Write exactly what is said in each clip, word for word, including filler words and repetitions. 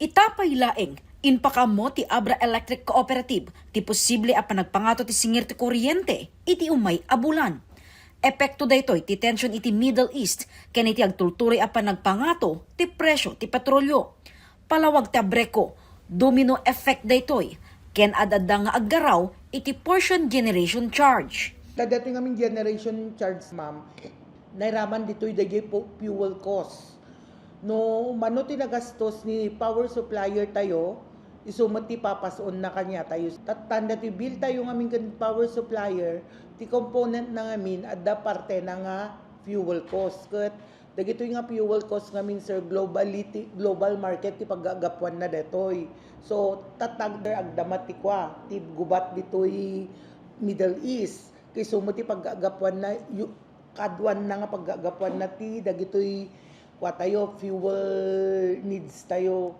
Ita pay laeng, impakaammo ti Abra Electric Cooperative ti posible a panagpangato ti singir ti kuryente iti umay a bulan. Epekto daytoy ti tension iti Middle East ken iti agturturay a panagpangato ti presyo ti petrolio. Palawag ti ABRECO, domino effect daytoy, ken ad-adda nga aggaraw iti portion generation charge. Ta daytoy ngamin generation charge, ma'am, nairaman ditoy dagiti pu-, fuel cost. No mano ti nagastos ni power supplier tayo, isu met ti papasonna kaniatayo. Tattan daytoy bill tayo ngamin ken power supplier, ti component na ngamin, adda parte na nga fuel cost. Ket dagitoy nga fuel cost ngamin, sir, globality, global market ti paggagapuanna daytoy. So, tatag-, agda met ti kua, ti gubat ditoy Middle East. Kay isu met ti paggagapuanna, yu-, kaduanna nga paggagapuanna ti dagitoy kua tayo, fuel needs tayo.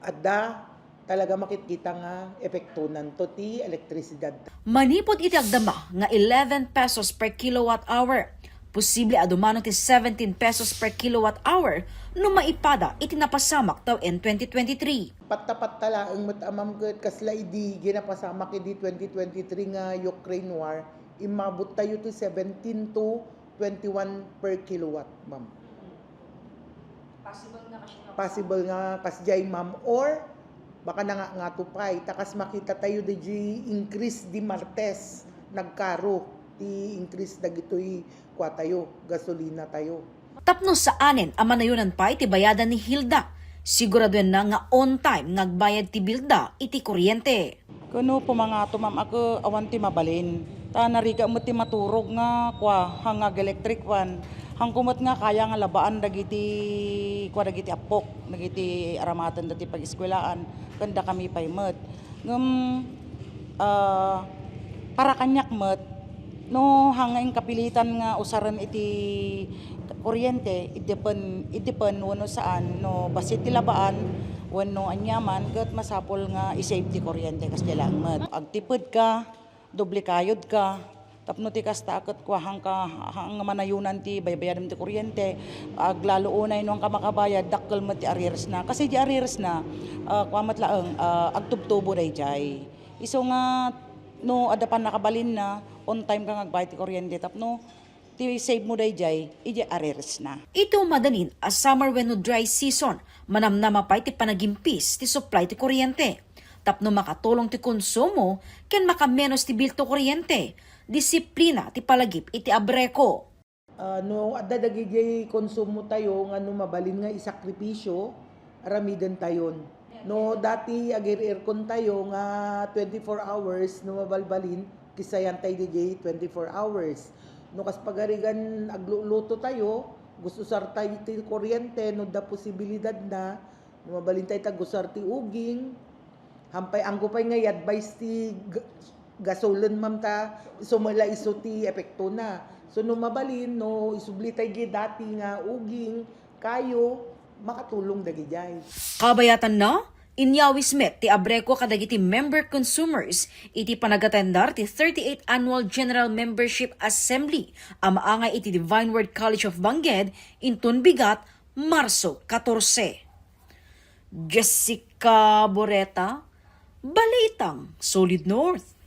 Adda talaga makitkita nga epektonanto ti elektrisidad. Manipud iti agdama nga eleven pesos per kilowatt hour, posible a dumano ti seventeen pesos per kilowatt hour no maipada iti napasamak tawen twenty twenty-three. Patta-patta laeng met a, ma'am, ket kasla idi ginapasamak idi twenty twenty-three nga Ukraine war, immabot tayo ti seventeen to twenty-one per kilowatt, ma'am. Possible nga kasi nga Possible nga kasdiay, ma'am, or baka nangangato pay. Ta kas makita tayo, di increase di Martes, nagkaro ti increase dagitoy kua tayo, gasolina tayo. Tapno saanen a manayonan pay ti bayadan ni Hilda, siguraduenna nga on time nga agbayad ti bilda iti kuryente. Ken no pumangato, ma'am, a ket awan ti mabalin. Ta narigat met ti maturog nga kua, hang ag-electric fan. Hangko met nga kaya nga labaan dagiti kua, dagiti appok, dagiti aramaten dati pag-eskuelaan, ken dakami pay met. Ngem, ah, para kaniak met, no hang nga inkapilitan nga usaren iti kuryente, it depend, it depend wenno saan, no bassit ti labaan, wenno aniaman, ket masapul nga i-save ti kuryente, kasdiay laeng met. Agtipedka, doble kayodka, tapno ti kasta a ket kua, hangka, hang nga manayonan ti baybayadem ti kuryente, aglalo unay no hangka makabayad, dakkel met ti arrearsna. Kasi di arrearsna, ah, kua met laeng, ah, agtubtubo daydiay. Isu nga, no adda pannakabalinna, on time ka nga agbayad ti kuryente tapno ti save mo daydiay, idiay arrearsna. Iti umadanin a summer wenno dry season, manamnama pay ti panagimpis ti supply ti kuryente. Tapno makatulong ti konsumo ken makamenos ti bill to kuryente, disiplina ti palagip iti ABRECO. Ah, no adda dagidiay konsumo tayo nga no mabalin nga isakripisyo, aramiden tayon. No dati agir-irkon tayo nga twenty-four hours, no mabalbalin, kisayan tayo didiay twenty-four hours. No kas pagarigan agluluto tayo, gus-usar tayo ti kuryente, no da posibilidad na, no mabalin tayo tag-usar ti uging, Hampay anggo pay nga i-advise ti g-, gasolin, ma'am, ta isu met la isu ti epektona. So, no mabalin, no isubli tay di dati nga uging, kayo, makatulong dagidiay. Kabayatanna, inyawis met ti ABRECO kadagiti member consumers iti panagatendar ti thirty-eighth Annual General Membership Assembly a maangay iti Divine Word College of Bangked inton bigat, Marso katorse. Jessica Boreta, Balitang Solid North.